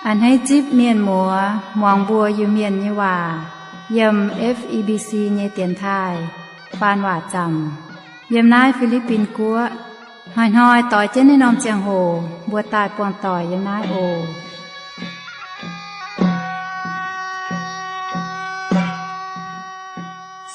A'hneiv zipv mienh muoz muangx mbuo Iu-Mienh nyei waac yiem F E B C nyei dienx taaih faan waac zaamc yiem naaiv Fi^li^bin Guoqv. Hnoi-hnoi doix jienv naaiv norm ziangh hoc mbuo daaih buangh doic yiem naaiv oc.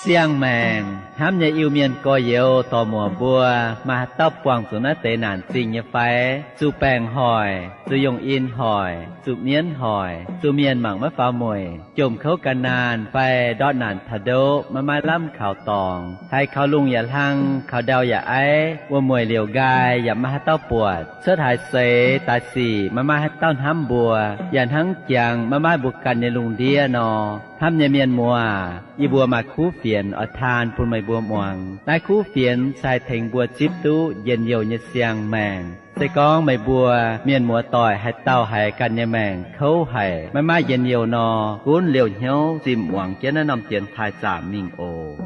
Siang-maengc hnamv nyei Iu-Mienh gorx-youz dorc-muoc mbuo, maaih haaix dauh buangh zuqc naaiv deix naanc zingh nyei fai? Zuqc baengc hoic, zuqc yongh in hoic, zuqc mienv hoic, zuqc mienh mangc maiv faaux mueic, jomc kouv gan naanh fai ndortv naanc taux ndoqv maiv maaih lamh kaux dorngx, haiz kaux lungh yaac hlang, kaux ndau yaac aiv, wuom-mueic liouc nqaai yaac maiv maaih haaix dauh buatc, cuotv haaix seix daaih sic maiv maaih haaix dauh hnamv mbuo, yaac hnangv jangx maiv maaih mbuo ganh nyei lungh ndiev nor. Hnamv nyei mienh muoz, yie mbuo maaih kuv fienx oix taan bun meih mbuo muangx. Naaiv kuv fienx se haih tengx mbuo zipv duqv njien-youh nyei siang-maengc. Se gorngv meih mbuo mienh muoz-doic haaix dauh haiz ganh nyei maengc kouv haic, maiv maaih njien-youh nor, gunv liouh hnyouv zimh muangx jienv naaiv norm dienx taaih zaamc mingh oc.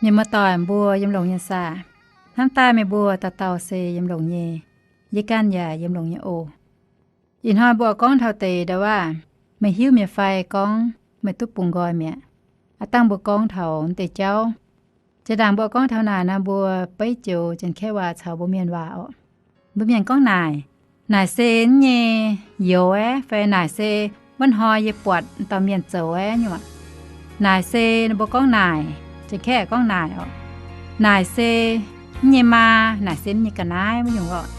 Mienh muoz-doic mbuo yiem longx nyei saah? Hnamv daaih meih mbuo dauh dauh se yiem longx nyei. Yie ganh yaac yiem longx nyei oc. Ih hnoi mbuo gorngv taux deix ndau waac, meih hiuv mi'aqv fai gorngv meih duqv bungx nqoi mi'aqv? Aav dangh mbuo gorngv taux deix jauv, jiex ndaangc mbuo gorngv taux naaic nor, mbuo beiv joux Janx-Kaeqv waac caux mbuo Mienh waac orqc. Mbuo Mienh gorngv naaic, naaic se nyei youz aeqv, fai naaic se wuov hnoi yie buatc dauh mienh zoux aeqv nyungc. Naaic se mbuo gorngv naaic, Janx-Kaeqv gorngv naaic orqc. Naaic se nyei maa, naaic se nyei ga'naaiv wuov nyungc orqc.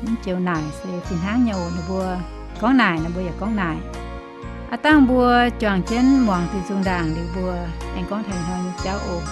Mv joux naaic se fih hnangv nyei oc. Ninh mbuo gorngv naaic, ninh mbuo yaac gorngv naaic. Aav dangh mbuo juangc jienv muangx diuh nzung ndaangc liuz mbuo aengx gorngv taux ih hnoi nyei jauv oc.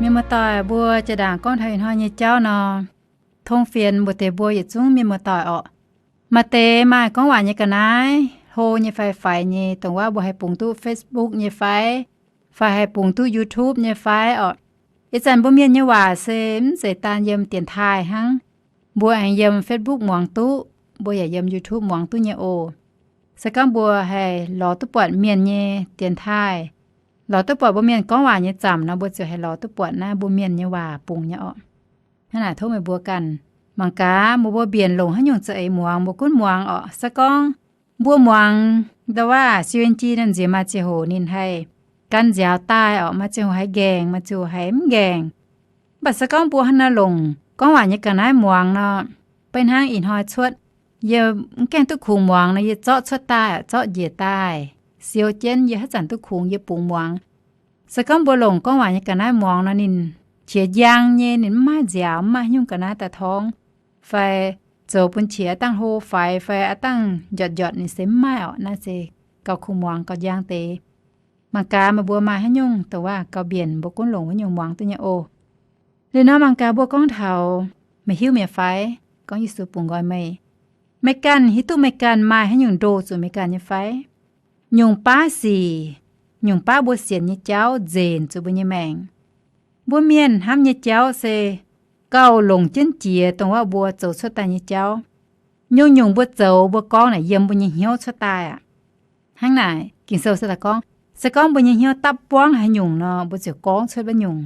Mienh muoz-doic, mbuo jaa-ndaangc gorngv taux ih hnoi nyei jauv nor, tong fienx mbuox deix mbuo yietc zungv mienh muoz-doic orqc. Maaih deix maaih gorngv waac nyei ga'naaiv, hlo nyei fai faix nyei, dongh waac mbuo haih bungx duqv Facebook nyei fai, fai haih bungx duqv YouTube nyei fai orqc. Ih zanc mbuo mienh nyei waac se mv zeiz daan yiem dienx taaih hnangv. Mbuo aengx yiem Facebook muangx duqv, mbuo yaac yiem YouTube muangx duqv nyei oc. Se gorngv mbuo haih lorz duqv buatc mienh nyei dienx taaih, lorz duqv buatc mbuo mienh gorngv waac nyei zaamc nor, mbuo ziouc haih lorz duqv buatc naaiv mbuo mienh nyei waac bungx nyei orqc. Hnangv naaic tov meih mbuo ganh mangc gaax, mbuo mbuo mbienc longc haaix nyungc za'eix muangx, mbuo gunv muangx orqc. Se gorngv mbuo muangx ndau waac siou en jin nziex maaih ziangh hoc ninh haih gan nziaaux daaih orqc, maaih ziangh hoc haih nqaengc, maaih ziangh hoc haih mv nqaengc. Mv baac se gorngv mbuo hnangv naaiv longc gorngv waac nyei ga'naaiv muangx nor, beiv hnangv ih hnoi cuotv, yie mv gaengh duqv kungx muangx nor, yie zorqv cuotv daaih, zorqv njiec daaih, siou jienv, yie haaix zanc duqv kungx yie bungx muangx. Se gorngv mbuo longc gorngv waac nyei ga'naaiv muangx nor, ninh qiex njang nyei, ninh mv maaih nziaaux, mv maaih haaix nyungc ga'naaiv daaih torngv, fai zoux bun qiex aav dangh hlo faix fai aav dangh njotc njotc ninh se mv maaih orqc. Naaiv se gauh kungx muangx gauh njang deix. Mangc gaax meih mbuo maaih haaix nyungc dongh waac gauh mbienc mbuo gunv longc wuov nyungc muangx duqv nyei oc. Liuz nor mangc gaax mbuo gorngv taux, meih hiuv mi'aqv fai, gorngv Yesu bungx nqoi meih, meih ganh hiuv duqv meih ganh maaih haaix nyungc ndoh zuqc meih ganh nyei fai? Nyungc baav sic, nyungc baav mbuo sienx nyei jauv nzenc zuqc mbuo nyei maengc. Mbuo mienh hnamv nyei jauv se gauh longc jienv jiex dongh waac mbuo zoux cuotv daaih nyei jauv. Nyungc-nyungc mbuo zoux mbuo gorngv naaic yiem mbuo nyei hnyouv cuotv daaih aqv. Hnangv naaic Ging-Sou se daaih gorngv, se gorngv mbuo nyei hnyouv dapv buangv haaix nyungc nor, mbuo ziouc gorngv cuotv wuov nyungc.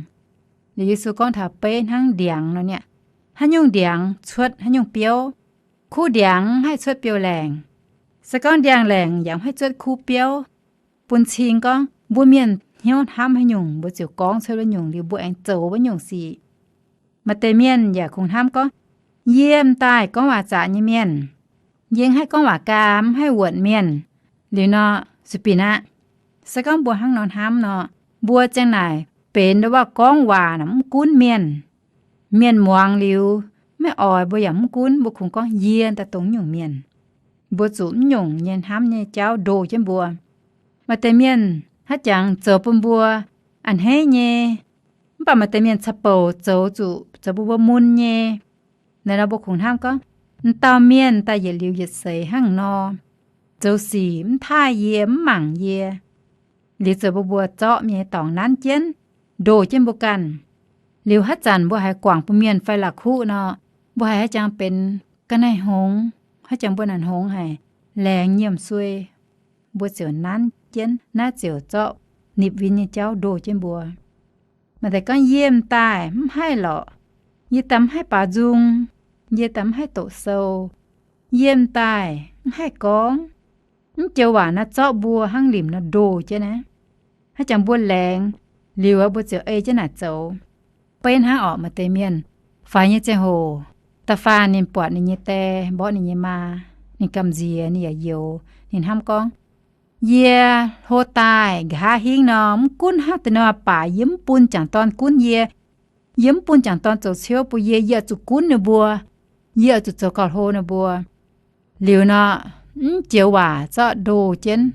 Liuz Yesu gorngv taux beiv hnangv ndiangx nor niaa, haaix nyungc ndiangx cuotv haaix nyungc biouv. Kuv ndiangx mv haih cuotv biouv-laengc. Se gorngv ndiangx-laengc yaac mv haih cuotv kuv biouv. Bun cing gorngv mbuo mienh hnyouv hnamv haaix nyungc, mbuo ziouc gorngv cuotv wuov nyungc, liuz mbuo aengx zoux wuov nyungc sic. Maaih deix mienh yaac kungx hnamv gorngv, yie m'daaih gorngv waac zaqc nyei mienh, yie mv haih gorngv waac gaam, mv haih wuonc mienh. Liuz nor, zuqc binc aqv. Se gorngv mbuo hnangv nor hnamv nor, mbuo ziang naaic benx ndau waac gorngv waac naaic mv gunv mienh. Mienh muangx liuz maiv oix mbuo yaac mv gunv, mbuo kungx gorngv yie daaih dongh nyungc mienh. Mbuo zuqc mv nyungc nyei hnamv nyei jauv ndoh jienv mbuo. Maaih deix mienh haaix jangx zoux bun mbuo a'hneiv nyei, mv baac maaih deix mienh ca'bouc zoux zuqc zoux bun mbuo mun nyei. Naaiv nor mbuo kungx hnamv gorngv, m'dauh mienh daaih yietc liuz yietc seix hnangv nor, zoux sic mv taaih yie, mv mangc yie. Liuz zoux bun mbuo zorqv nyei dorngx nanv jienv, ndoh jienv mbuo ganh. Liuz haaix zanc mbuo haiz guangc bun mienh fai la'kuqv nor, mbuo haiz haaix jangx benx ga'naaiv hngongx, haaix jangx mbuo naaic hngongx haic, laengz nyiemc suei, mbuo ziouc nanv jienv naaiv ziouc zorqv nipc win nyei jauv ndoh jienv mbuo. Maaih deix gorngv, yie m'daaih mv haih lorqc, yie daaih mv haih baaux nzung, yie daaih mv haih doqc sou, yie m'daaih mv haih gorngv. Mv joux waac naaiv zorqv mbuo hnangv limc nor ndoh jienv naaiv. Haaix jangx mbuo laengz liuz, mbuo ziouc ei jienv naaic zoux. Beiv hnangv orqc, maaih deix mienh faix nyei ziangh hoc, da'faanh ninh buatc ninh nyei die, mborqv ninh nyei maa, ninh gamh nziex, ninh yaac youx. Ninh hnamv gorngv, yie hlo daaih nqa'haav hingv nor, mv gunv hnangv deix nor baac yie mv bun jangc dorn gunv yie. Yie mv bun jangc dorn zoux ciouv bun yie. Yie oix zuqc gunv ninh mbuo. Yie oix zuqc zoux gauh hlo ninh mbuo. Liuz nor, mv joux waac zorqv ndoh jienv,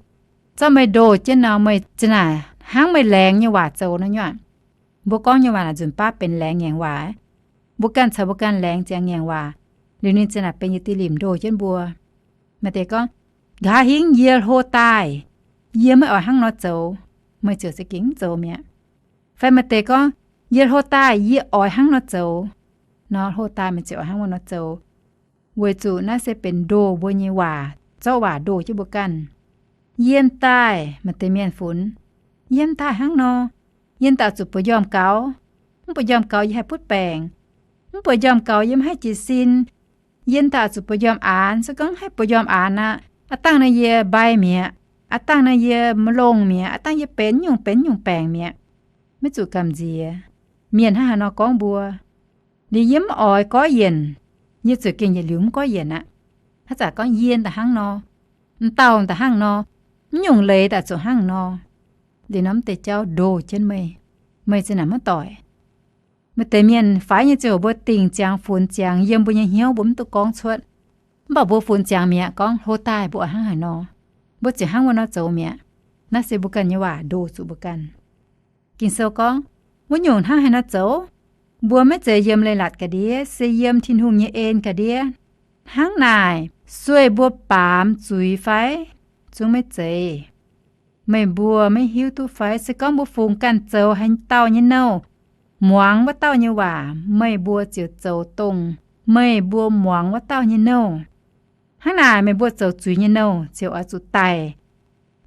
zorqv meih ndoh jienv nor, meih za'naaic hnangv meih laengz nyei waac zoux nor nyuoqc. Mbuo gorngv nyei waac naaic nzunc baav benx laengz ngaengc waac. Mbuo ganh caux mbuo ganh laengz ziangx ngaengc waac, liuz ninh za'naaic benx yietc diuh limc ndoh jienv mbuo. Maaih deix gorngv, nqa'haav hingv yie hlo daaih, yie maiv oix hnangv nor zoux, meih ziouc za'gengh mv zoux mi'aqv. Fai maaih deix gorngv, yie hlo daaih yie oix hnangv nor zoux, nor hlo daaih meih ziouc oix hnangv wuov nor zoux. Weic zuqc naaiv se benx ndoh mbuo nyei waac, zorqv waac ndoh jienv mbuo ganh. Yie m'daaih, maaih deix mienh funx, yie m'daaih hnangv nor, yie m'daaih zuqc bueix njormh gaux. Mv bueix njormh gaux yie haih butv baengc. Mv bueix njormh gaux yie mv haih jiez sin. Yie m'daaih zuqc bueix njormh aanx. Se gorngv mv haih bueix njormh aanx aqv, aav dangh nor yie mbai mi'aqv, aav dangh nor yie maiv longh mi'aqv, aav dangh yie benx nyungc benx nyungc baengc mi'aqv. Maiv zuqc gamh nziex. Mienh hnangv haaix nor gorngv mbuo, liuz yie mv oix goiv yienc, yie ziouc gengh yietc liuz mv goiv yienc aqv. Haaix zanc gorngv yie m'daaih hnangv nor, m'dauh m'daaih hnangv nor, mv nyungc leiz daaih zuqc hnangv nor, liuz nor mv deix jauv ndoh jienv meih, meih za'naaic maiv doic. Maaih deix mienh faix nyei ziouc mbuo dingc ziangx funx ziangx yiem mbuo nyei hnyouv mbuo mv duqv gorngv cuotv. Mv baac mbuo funx ziangx mi'aqv gorngv hlo daaih mbuo oix hnangv haaix nor, mbuo ziouc hnangv wuov nor zoux mi'aqv. Naaiv se mbuo ganh nyei waac ndoh zuqc mbuo ganh. Ging-Sou gorngv, Wuov nyungc hnangv haaix nor zoux? Mbuo maiv zeiz yiem leiz-latc ga'ndiev, se yiem Tin-Hungh nyei en ga'ndiev. Hnangv naaic, sueih mbuo baamz zuiz fai? Zungv maiv zeiz. Meih mbuo maiv hiuv duqv fai? Se gorngv mbuo fungx ganh zoux haaix dauh nyei nouh, muangx wuov dauh nyei waac, meih mbuo ziouc zoux dongh meih mbuo muangx wuov dauh nyei nouh. Hnangv naaic, meih mbuo zoux zuiz nyei nouh ziouc oix zuqc daic.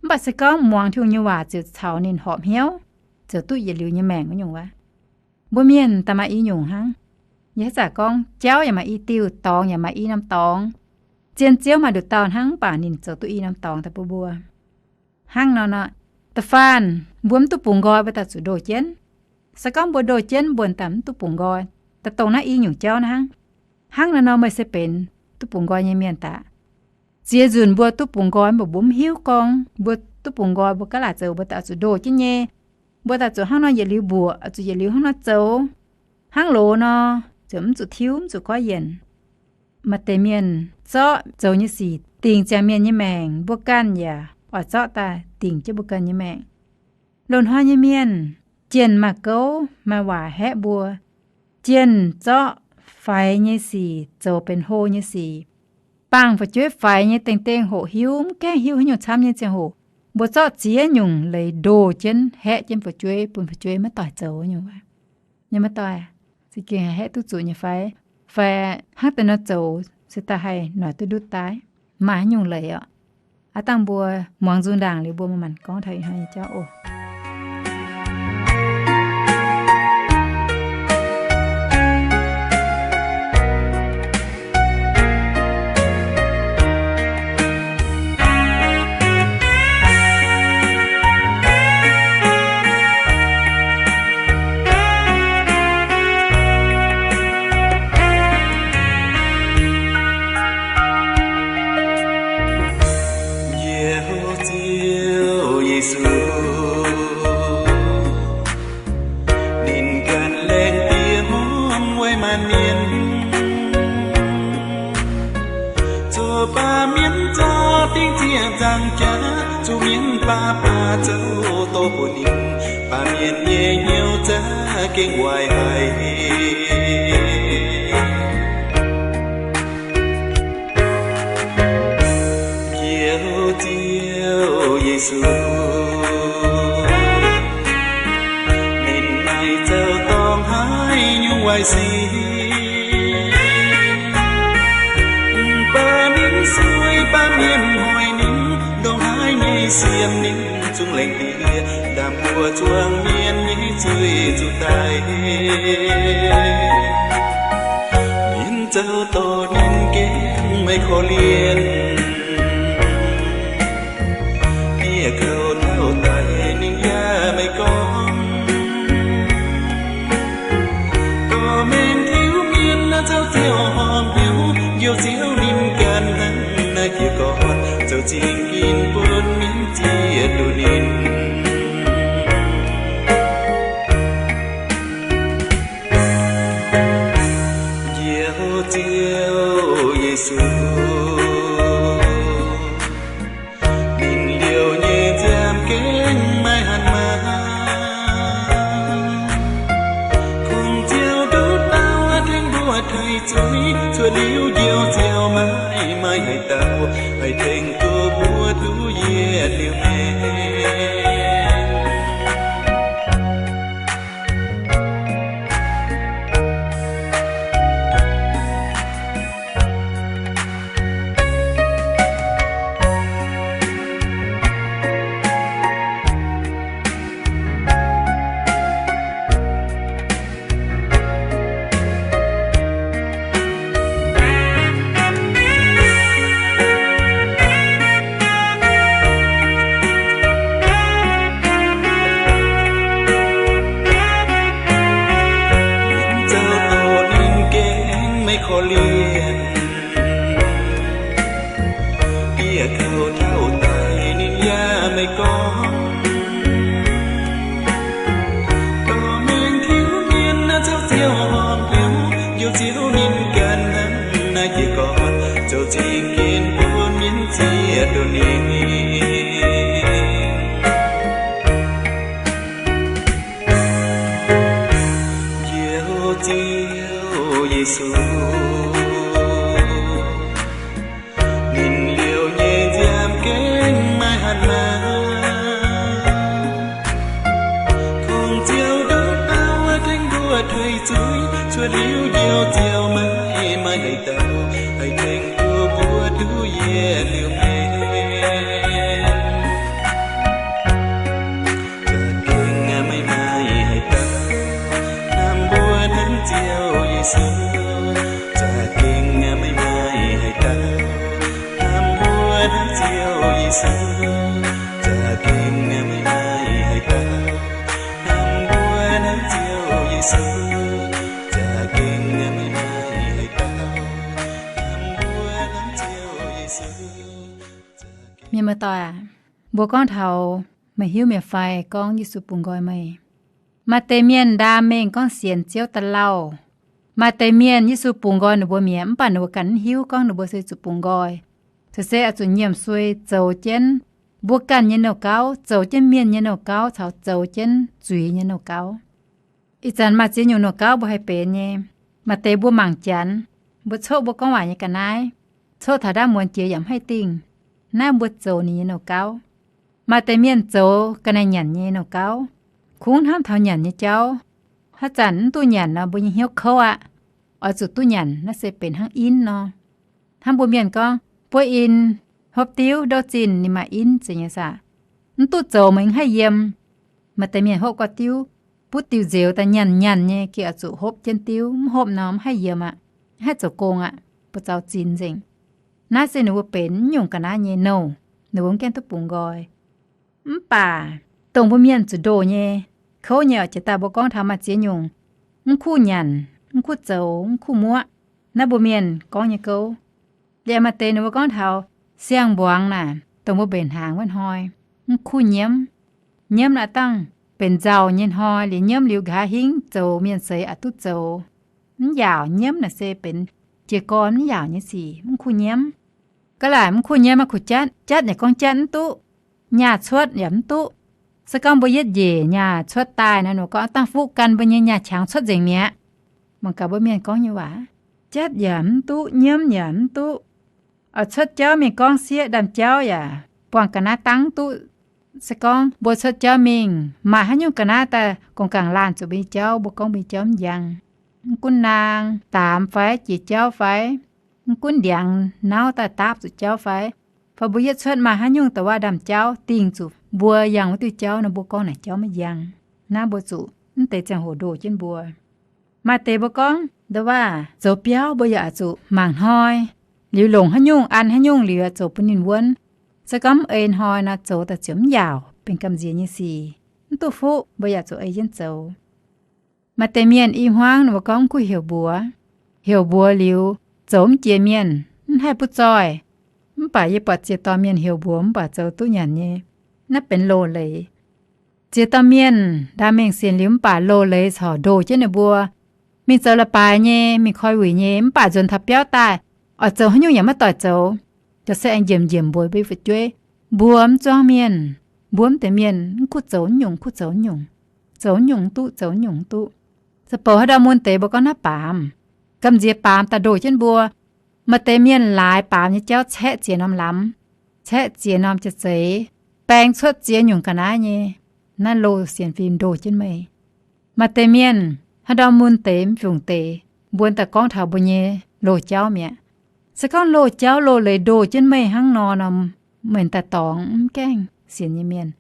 Mv baac se gorngv muangx Tin-Hungh nyei waac ziouc caux ninh horpc hnyouv, ziouc duqv yietc liuz nyei maengc wuov nyungc wuov. Mbuo mienh daaih maaih i nyungc hnangv. Yie haaix zanc gorngv, jauv yaac maaih i diuh, dorngx yaac maaih i norm dorngx. Zien Ziouv maaih nduqc dauh hnangv, mv baac ninh zoux duqv i norm dorngx daaih bun mbuo. Hnangv nor nor, da'faanh mbuo mv duqv bungx nqoi, mbuo daaih zuqc ndoh jienv. Se gorngv mbuo ndoh jienv, mbuo daaih mv duqv bungx nqoi. Daaih dongh naaiv i nyungc jauv naaiv hnangv. Hnangv naaiv nor meih se benx duqv bungx nqoi nyei mienh daaih. Ziex nzunc mbuo duqv bungx nqoi, mv baac mbuo mv hiuv gorngv mbuo duqv bungx nqoi, mbuo gaav laaic zoux, mbuo daaih zuqc ndoh jienv nyei. Mbuo daaih zuqc hnangv nor yietc liuz mbuoqc, zuqc yietc liuz hnangv nor zoux. Hnangv loz nor, ziouc mv zuqc tiuv, mv zuqc goiv yienc. Maaih deix mienh zorqv zoux nyei sic dingc ziangh mienh nyei maengc, mbuo ganh yaac oix zorqv daaih dingc jienv mbuo ganh nyei maengc. Loz-hnoi nyei mienh, jienh maaih gouv maaih waac haeqv mbuo. Jienh zorqv faix nyei sic zoux benx hlo nyei sic. Bangc fu'jueiv faix nyei dengh dengh hoqc hiuv, mv gaengh hiuv haaix nyungc camv nyei ziangh hoc, mbuo zorqv ziex nyungc leiz ndoh jienv, haeqv jienv fu'jueiv, bun fu'jueiv maiv doic zoux nyei. Maiv doic, za'gengh haih haeqv duqv zuqc nyei fai? Fai hnangv deix nor zoux se daaih haih noic duqv ndutv daaih? Maaih haaix nyungc leiz oc? Aav dangh mbuo muangx nzung ndaangc liuz mbuo manc-manc gorngv taux ih hnoi nyei jauv oc. Njiec houv Ziouv Yesu, ninh ganh laengz diex hmuangv weic maanc mienh. Zoux baamh mienh zorqv dingc ziec nzaangc jaax, zuqc mienh baav baav zoux dorh bun ninh. Baamh mienh nyei hnyouv za'gengh waaic haic. Njiec houv Ziouv Yesu, ninh maaih zoux dorngx haaix nyungc waaic sic. Mv baac ninh sueih baamh mienh hoic ninh, ndongc haaix nyei siemv ninh zungv laengz diex, ndaam mbuo zuangx mienh nyei zuiz zuqc daic. Mienh zoux dorngx ninh gengh maiv korv-lienh. Bieqc kouv ndau daic ninh yaac maiv gorngv. Gorqv-mengh tiuv mienh naaiv zoux ziouc horngh hnyouv, njoux Ziouv ninh ganh hnangv naaiv jiez gorn, zoux zingh ginv bun mienh zieqc duqv ninh. Njiec houv Ziouv Yesu, ninh liouh nyei nziaamv Yesu, ninh liouh nyei nziaamv gengh maiv hatc maaz. Kungx Ziouv nduqc dauh tengx mbuo tuix zuiz, cuotv liuz njoux Ziouv maiv maaih haaix dauh haih tengx duqv mbuo duqv yietc liuz maengc. Za'gengh maiv maaih haaix dauh hnamv mbuo hnangv Ziouv Yesu. Za'gengh maiv maaih haaix dauh hnamv mbuo hnangv Ziouv Yesu. Za'gengh maiv maaih haaix dauh hnamv mbuo hnangv Ziouv Yesu. Za'gengh maiv maaih haaix dauh hnamv mbuo hnangv Ziouv Yesu. Mienh muoz-doic aac, mbuo gorngv taux meih hiuv mi'aqv fai gorngv Yesu bungx nqoi meih? Maaih deix mienh ndaam mengh gorngv sienx Ziouv daaih lauh. Maaih deix mienh Yesu bungx nqoi ninh mbuo mi'aqv, mv baac ninh mbuo ganh mv hiuv gorngv ninh mbuo se zuqc bungx nqoi. Se se oix zuqc nyiemc suei zoux jienv mbuo ganh nyei nouh gauv, zoux jienv mienh nyei nouh gauv caux zoux jienv zuiz nyei nouh gauv. Ih zanc maaih ziex nyungc nouh gauv mbuo haih benx nyei. Maaih deix mbuo mangc Janx, mbuo coqv mbuo gorngv waac nyei ga'naaiv, coqv taux ndaamv muonz jiex yaac mv haih dingh. Naaiv mbuo zoux ninh nyei nouh gauv. Maaih deix mienh zoux ga'naaiv nyanc nyei nouh gauv, kungx hnamv taux nyanc nyei jauv. Haaix zanc mv duqv nyanc nor, mbuo nyei hnyouv kouv aqv. Oix zuqc duqv nyanc, naaiv se benx hnangv inv nor. Hnangv mbuo mienh gorngv, buov in, hopv diuv, ndouv zinh, ninh maaih inv zeiz nyei saah. Mv duqv zoux meih mv haih yiem. Maaih deix mienh hopv gau diuv, buv diuh nzeux daaih nyanc nyanc nyei, gengh oix zuqc hopv jienv diuv, mv hopv nor mv haih yiem aqv, mv haih zoux gong aqv, buoz-zaux zinx nzengc. Naaiv se ninh mbuo benx mv nyungc ga'naaiv nyei nouh, ninh mbuo mv gaengh duqv bungx nqoi. Mv baac dongh mbuo mienh zuqc ndoh nyei, kouv nyei oc. Jiex daaih mbuo gorngv taux maaih ziex nyungc, mv kuv nyanc, mv kuv zoux, mv kuv muoqv, naaiv mbuo mienh gorngv nyei gouv. Liemh maaih deix ninh mbuo gorngv taux siang-mbuangz naaic, dongh mbuo mbenc hnaangx wuov hnoi, mv kuv nyiemv. Nyiemv naaiv dangh benx nzauh nyei hnoi, liuz nyiemv liuz nqa'haav hingv zoux mienh seix aqc duqv zoux. Mv yaauc, nyiemv naaic se benx jiez gorn mv yaauc nyei sic, mv kuv nyiemv. Ga'laaic mv kuv nyiemv, maiv kuv jatv, jatv yaac gorngv jatv mv duqv, nyaah cuotv yaac mv duqv. Se gorngv mbuo yietv njiec nyaah cuotv daaih nor, ninh mbuo gorngv dangh fuqv gan mbuo nyei nyaah qangx cuotv nzengc mi'aqv. Mangc gaax mbuo mienh gorngv nyei waac, jatv yaac mv duqv, nyiemv yaac mv duqv. Oix cuotv jauv mingh gorngv sieqv, ndaamv-jauv yaac buangh ga'naaiv dangv mv duqv. Se gorngv mbuo cuotv jauv mingh, maaih haaix nyungc ga'naaiv daaih gong gaangh laanh zuqc mbuo nyei jauv, mbuo gorngv mbuo nyei jauv mv njang. Mv gunv naang daamx fai jiex jauv fai, mv gunv ndiangx nauv daaih daapv zuqc jauv fai, fai mbuo yietv cuotv maaih haaix nyungc douc waac ndaamv-jauv dingh zuqc mbuo yangh wuov diuh jauv nor, mbuo gorngv naaic jauv maiv njang. Naaiv mbuo zuqc mv deix ziangh hoc ndoh jienv mbuo. Maaih deix mbuo gorngv nda'waac zoux biauv mbuo yaac oix zuqc mangc hnoi, liuz longc haaix nyungc an haaix nyungc liuz zoux bun ninh wuonv. Se gorngv mv ei hnoi nor, zoux daaih ziouc mv yaauc, benx gamh nziex nyei sic, mv duqv fuqv, mbuo yaac zuqc ei jienv zoux. Maaih deix mienh i hmuangv ninh mbuo gorngv mv kuv heuc mbuox. Heuc mbuox liuz, zoux mv jiex mienh, mv haih butv zoih. Mv baac yie buatc ziex dauh mienh heuc mbuox mv baac zoux duqv nyanc nyei. Naaiv benx loz-leiz. Ziex dauh mienh ndaam mengh sienx liuz mv baac loz-leiz corc ndoh jienv ninh mbuo. Mingh zoux leiz-baaix nyei, mingh koi wuic nyei, mv baac nzuonx taux biauv daaih, oix zoux haaix nyungc yaac maiv doic zoux. Jauv se aengx njiemc njiemc mbuox mbuo fu'jueiv, mbuo mv zuangv mienh, mbuo mv deix mienh mv kuv zoux nyungc, kuv zoux nyungc, zoux nyungc duqv, zoux nyungc duqv. Se bouc haaix ndau mun deix mbuo gorngv naaiv baamz, gamh nziex baamz daaih ndoh jienv mbuo. Maaih deix mienh laaix baamz nyei jauv caeqv ziex norm lamz, caeqv ziex norm jauv-zeiz, baeng cuotv ziex nyungc ga'naaiv nyei. Naaiv loz sienx fim ndoh jienv meih. Maaih deix mienh haaix ndau mun deix mv fungc deix, mbuo daaih gorngv taux mbuo nyei loz-jauv mi'aqv. Se gorngv loz-jauv loz-leiz ndoh jienv meih hnangv nor, meih daaih dorngx mv gaengh sienx nyei mienh.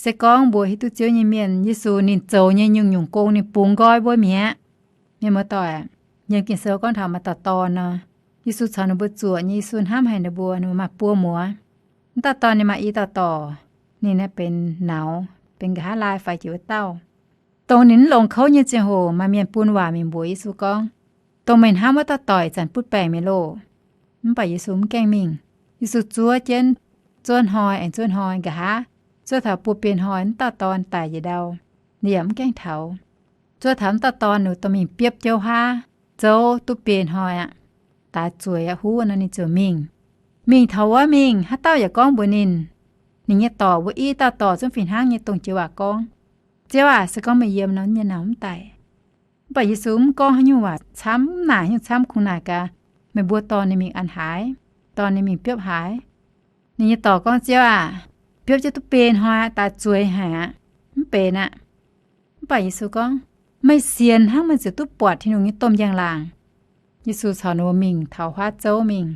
Se gorngv mbuo hiuv duqv Ziouv nyei mienh, Yesu ninh zoux nyei nyungc-nyungc gong ninh bungx nqoi mbuo mi'aqv. Mienh muoz-doic, yiem Ging-Sou gorngv taux maaih dauh dorn nor, Yesu caux ninh mbuo zuoqc nyei, Yesu hnamv haic ninh mbuo, ninh mbuo maaih buo muoz. Wuov dauh dorn ninh maaih i dauh dorc. Ninh naaiv benx nauz, benx nqa'haav laai faix jiex wuov dauh. Dongh ninh mv longx kouv nyei ziangh hoc, maaih mienh bun waac mingh mbuox Yesu gorngv, dongh meih hnamv wuov dauh dorc ih zanc butv baengc mi'aqv loh. Mv baac Yesu mv gaengh mingh. Yesu zuov jienv, zuov hnoi aengx zuov hnoi, nqa'haav zuov taux buo biei hnoi wuov dauh dorn daic njiec ndau, ninh yaac mv gaengh taux. Zuov taux wuov dauh dorn ninh dongh mingh biopv jouv haav, zouv duqv biei hnoi aqv, daaix zueiz aqv, huv nor ninh ziouc mingh. Mingh taux wuov mingh, haaix dauh yaac gorngv mbuox ninh. Ninh nyei dorc, wuov i dauh dorc zungv fih hnangv nyei dongh joux waac gorngv, Ziouv aac, se gorngv meih yiem nor, yie nyei nauz mv daic. Mv baac Yesu mv gorngv haaix nyungc waac camv, mv naaic haaix nyungc camv, kungx naaic gaax, Meih mbuo dorh ninh mingh an haaix, dorh ninh mingh biopv haaix? Ninh nyei dorc gorngv, Ziouv aac, biopv jienv duqv beiv hnoi aqv, daaih zueiz haic aqv, mv benx aqv. Mv baac Yesu gorngv, Meih sienx hnangv, meih ziouc duqv buatc Tin-Hungh nyei domh njang-laangc. Yesu caux ninh mbuo mingh taux huaav zouv mingh.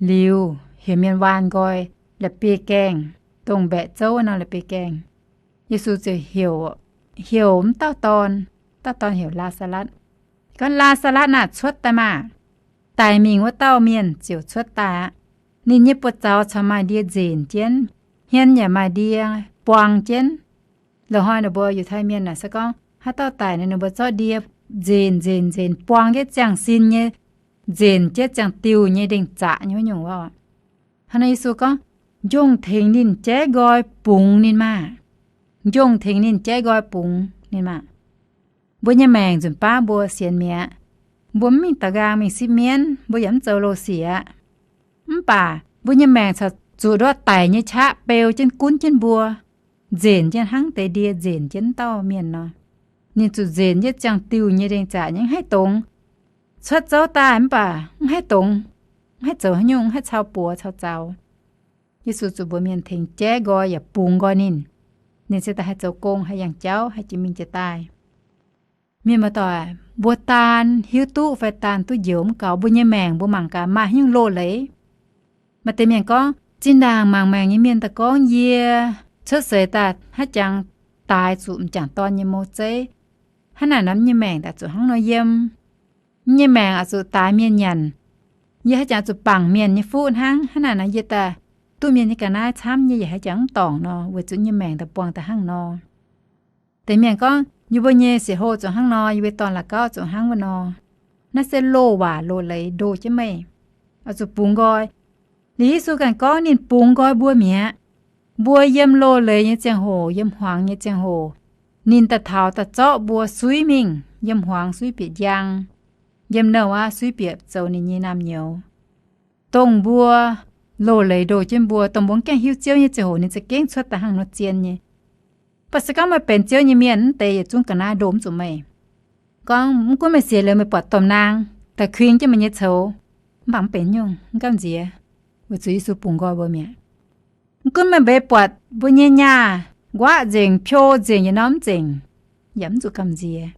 Liuz, heuc mienh waan nqoi la'bieiv-gaengh, dongh mbaeqc zouv nor la'bieiv-gaengh. Yesu ziouc heuc, heuc m'dauh dorn, dauh dorn heuc Laa^saa^latv. Gorngv, Laa^saa^latv aah, cuotv daaih maah! Daic mingh wuov dauh mienh ziouc cuotv daaih aqv. Ninh nyei buoz-zaux caux maaih ndie nzenc jienv, hmien yaac maaih ndie buang jienv. Loz-hnoi ninh mbuo Yiutai Mienh naaic se gorngv haaix dauh daic nor, ninh mbuo zorqv ndie nzenc nzenc nzenc buang jienv ziangh sin nyei, nzenc jienv ziangh diuh nyei ndengh zaqc nyei wuov nyungc wuov. Hnangv naaic Yesu gorngv, Njongh tengx ninh jaiv nqoi bungx ninh maah! Njongh tengx ninh jaiv nqoi bungx ninh maah! Mbuo nyei maengc nzunc baav mbuo sienx mi'aqv. Mbuo mv mingh daux nqaang mingh sipv mienv, mbuo yaac mv zoux loz-siec aqv. Mv baac mbuo nyei maengc caux zuqc ndortv daic nyei qaqv beu jienv gunv jienv mbuo, nzenc jienv hnangv deix ndie nzenc jienv dauh mienh nor. Ninh zuqc nzenc jienv ziangh diuh nyei ndengh zaqc nyei, mv haih dongz. Cuotv zouv daaih mv baac mv haih dongz, mv haih zoux haaix nyungc, mv haih cau buoz cau zaux. Yesu zuqc mbuox mienh tengx jaiv nqoi yaac bungx nqoi ninh. Ninh se daaih haih zoux gong, haih yangh jauv, haih jiex mingh jiex daaih. Mienh muoz-doic, mbuo daan hiuv duqv fai daan duqv njoux mv gaux, mbuo nyei maengc mbuo mangc gaax maaih haaix nyungc loz-leiz. Maaih deix mienh gorngv, zinh ndaangc mangc maengc nyei mienh daaih gorngv yie cuotv seix daaih haaix jangx daaix zuqc m'jangc dorn nyei mou zeiv. Hnangv naaic nor, yie nyei maengc daaih zuqc hnangv nor yiem. Yie nyei maengc oix zuqc daaix mienh nyanc. Yie haaix jangx zuqc bangc mienh nyei fuqv hnangv. Hnangv naaic nor, yie daaih duqv mienh nyei ga'naaiv camv, yie yaac haaix jangx mv dorngc nor, weic zuqc yie nyei maengc daaih buangh daaih hnangv nor. Deix mienh gorngv, yie mbuo nyei sieqv-hoh zuqc hnangv nor, yie mbuo dorn-la'gauv zuqc hnangv wuov nor. Naaiv se loz-waac loz-leiz ndoh jienv meih, oix zuqc bungx nqoi. Liuz Yesu ganh gorngv ninh bungx nqoi mbuo mi'aqv. Mbuo yiem loz-leiz nyei ziangh hoc, yiem hmuangx nyei ziangh hoc, ninh daaih taux daaih zorqv mbuo suiv mingh yiem hmuangx suiv bieqc njang, yiem nouh aqv suiv bieqc zoux ninh nyei naamh nyouz. Dongh mbuo loz-leiz ndoh jienv mbuo, dongh mbuo mv gaengh hiuv Ziouv nyei ziangh hoc ninh za'gengh cuotv daaih hnangv nor zien nyei. Mv baac se gorngv meih benx Ziouv nyei mienh, mv deix yietc zungv ga'naaiv ndoh mv zuqc meih. Gorngv mv gunv meih sienx liuz meih buatc domh naang daaih kuing jienv meih nyei coux, mv baac mv benx nyungc, mv gamh nziex, weic zuqc Yesu bungx nqoi mbuo mi'aqv. Mv gunv meih mbeix buatc mbuo nyei nyaah nquaqv nzengc, piou nzengc, yietc norm mv nzengc, yaac mv zuqc gamh nziex.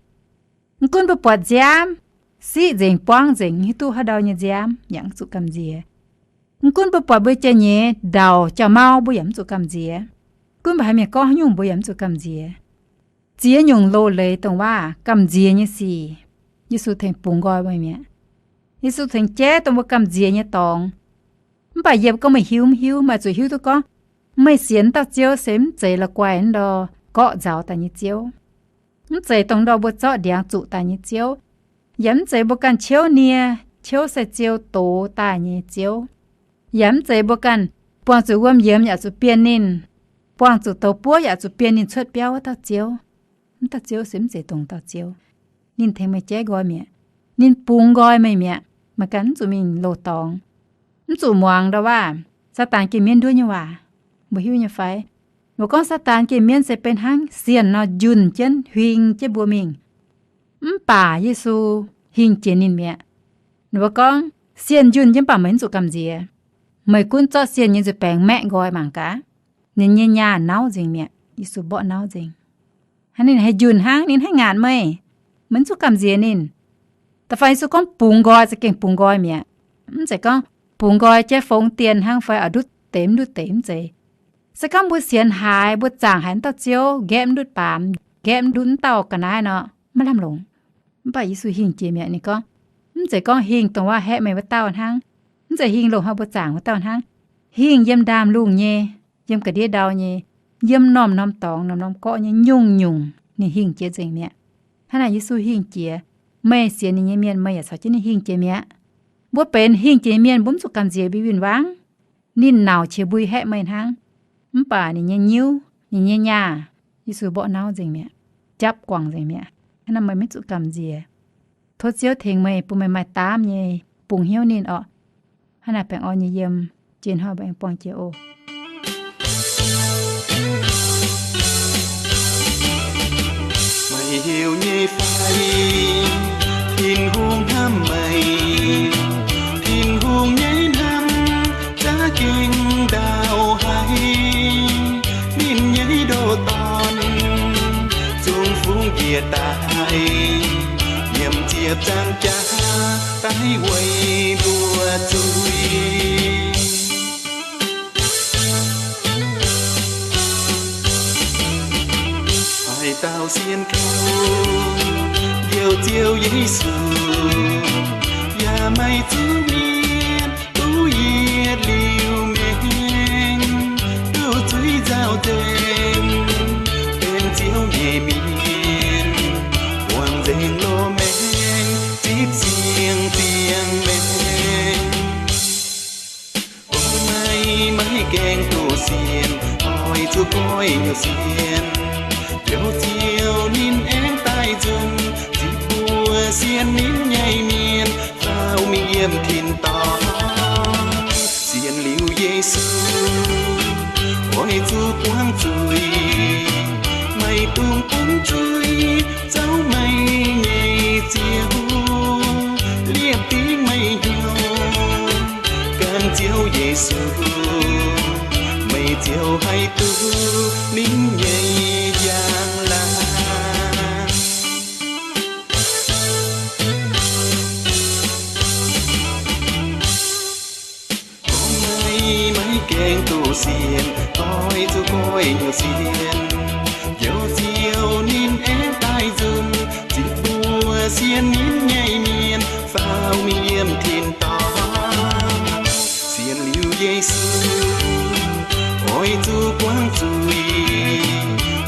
Mv gunv mbuo buatc nziaamv siqv nzengc, buangv nzengc, hiuv duqv haaix ndau nyei nziaamv, yaac mv zuqc gamh nziex. Mv gunv mbuo buatc mbuo jiex nyeiz ndauc jauv-mau, mbuo yaac mv zuqc gamh nziex. Gunv mbuo haiz mienh gorngv haaix nyungc, mbuo yaac mv zuqc gamh nziex. Ziex nyungc loz-leiz dongh waac gamh nziex nyei sic, Yesu tengx bungx nqoi meih mi'aqv. Yesu tengx jaiv dongh mbuo gamh nziex nyei dorngx. Mv baac yiem gorngv meih hiuv mv hiuv, meih zuqc hiuv duqv gorngv meih sienx dauh Ziouv se mv zeiz la'guaih ndor gorqv nzauz daaih nyei Ziouv, mv zeiz dongh ndor mbuo zorqv ndiangx zuqc daaih nyei Ziouv, yaac mv zeiz mbuo ganh ciouv nie, ciouv sai-ziou dox daaih nyei Ziouv, yaac mv zeiz mbuo ganh buangh zuqc wuom yiemx yaac zuqc bienh ninh, buangh zuqc douz buov yaac zuqc bienh ninh cuotv biauv wuov dauh Ziouv. Mv dauh Ziouv se mv zeiz dongh dauh Ziouv. Ninh tengx meih jaiv nqoi mi'aqv. Ninh bungx nqoi meih mi'aqv. Meih ganh mv zuqc mingh loz-dorngx, mv zuqc muangx ndau waac, Saadaan gengh mienv nduov nyei waac. Mbuo hiuv nyei fai? Mbuo gorngv Saadaan gengh mienv se benx hnangv sienh nor njunh jienv huing jienv mbuo mingh. Mv baac Yesu hingh jiex ninh mi'aqv. Ninh mbuo gorngv, sienh njunh jienv mv baac meih mv zuqc gamh nziex. Meih gunv zorqv sienh nyei nzuih baengx maeqv nqoi mangc gaax. Ninh nyei nyaah nauv nzengc mi'aqv. Yesu mborqv nauv nzengc. Hnangv ninh haih njunh hnangv, ninh haih ngaatc meih, meih mv zuqc gamh nziex ninh. Da'faanh Yesu gorngv bungx nqoi, za'gengh bungx nqoi mi'aqv. Mv zeiz gorngv bungx nqoi jaiv fongx dien hnangv fai oix ndutv deix mv ndutv deix, mv zeiz. Se gorngv mbuo sienx haaix, mbuo zaangc haic mv dauh Ziouv, nqaeqv mv ndutv baamz, nqaeqv mv ndutv mv dauh ga'naaiv nor, maiv lamh longc. Mv baac Yesu hingh jiex mi'aqv. Ninh gorngv, mv zeiz gorngv hingh dongh waac haeqv meih wuov dauh hnangv. Mv zeiz hingh loz-hnoi mbuo zaangc wuov dauh hnangv. Hingh yiem ndaamv-lungh nyei, yiem ga'ndiev ndau nyei, yiem norm-norm dorngx, norm-norm gorqv nyei nyungc-nyungc ninh hingh jiex nzengc mi'aqv. Hnangv naaic Yesu hingh jiex, meih sienx ninh nyei mienh meih yaac caux jienv ninh hingh jiex mi'aqv. Mbuo benx hingh jiex mienh mbuo mv zuqc gamh nziex mbuo win-wangv. Ninh nauc qiex mbui haeqv meih hnangv, mv baac ninh nyei nyiuv, ninh nyei nyaah, Yesu mborqv nauv nzengc mi'aqv, japv guangc nzengc mi'aqv. Hnangv naaic meih maiv zuqc gamh nziex. Tov Ziouv tengx meih, bun meih maaih daamv nyei bungx hnyouv ninh orqc. Hnangv naaic baengh orn nyei yiem, jiex hnoi mbuo aengx buangh jiex oc. Meih heuc nyei fai? njiec daaih, yiem ziepc nzaangc jaax daaih weic mbuo zuiz. Haaix dauh sienx kouv Njoux Ziouv Yesu, yaac maaih zuqc mienh duqv yietc liuz maengx, duqv zuiz nzauh nzengc, benx Ziouv nyei mienh, buangh nzengc loz-maengx, zipv siang-ziangh maengx. Ong, meih maiv gaengh duqv sienx, oix zuqc goiv nyungc sienx. Njoux Ziouv ninh aengx daaih nzunc, zipv mbuo sienx ninh nyei mienh faaux mingh yiem tin-dorngh. Sienx liuz Yesu, oix zuqc buangv zuiz, maiv dungx bun zuiz zouv meih nyei ziouc, liepc dingv meih hnyouv gan Ziouv Yesu, meih ziouc haih duqv ninh nyei njang-laangc. Meih maiv gaengh duqv sienx, oix zuqc goiv nyungc sienx. Njoux Ziouv ninh aengx daaih nzunc, zipv mbuo sienx ninh nyei mienh faaux mingh yiem tin-dorngh. Sienx liuz Yesu, oix zuqc buangv zuiz,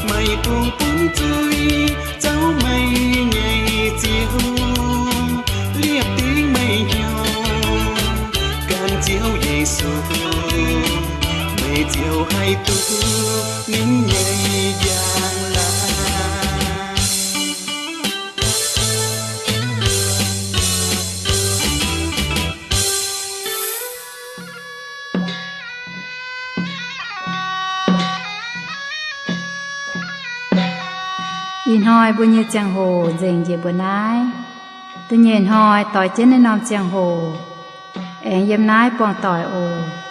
maiv dungx bun zuiz zouv meih nyei ziouc, liepc dingv meih hnyouv gan Ziouv Yesu, meih ziouc haih duqv ninh nyei njang-laangc. Ih hnoi mbuo nyei ziangh hoc nzengc njiec mbuo naaiv. Da'nyeic hnoi doix jienv naaiv norm ziangh hoc aengx yiem naaiv buangh doic oc.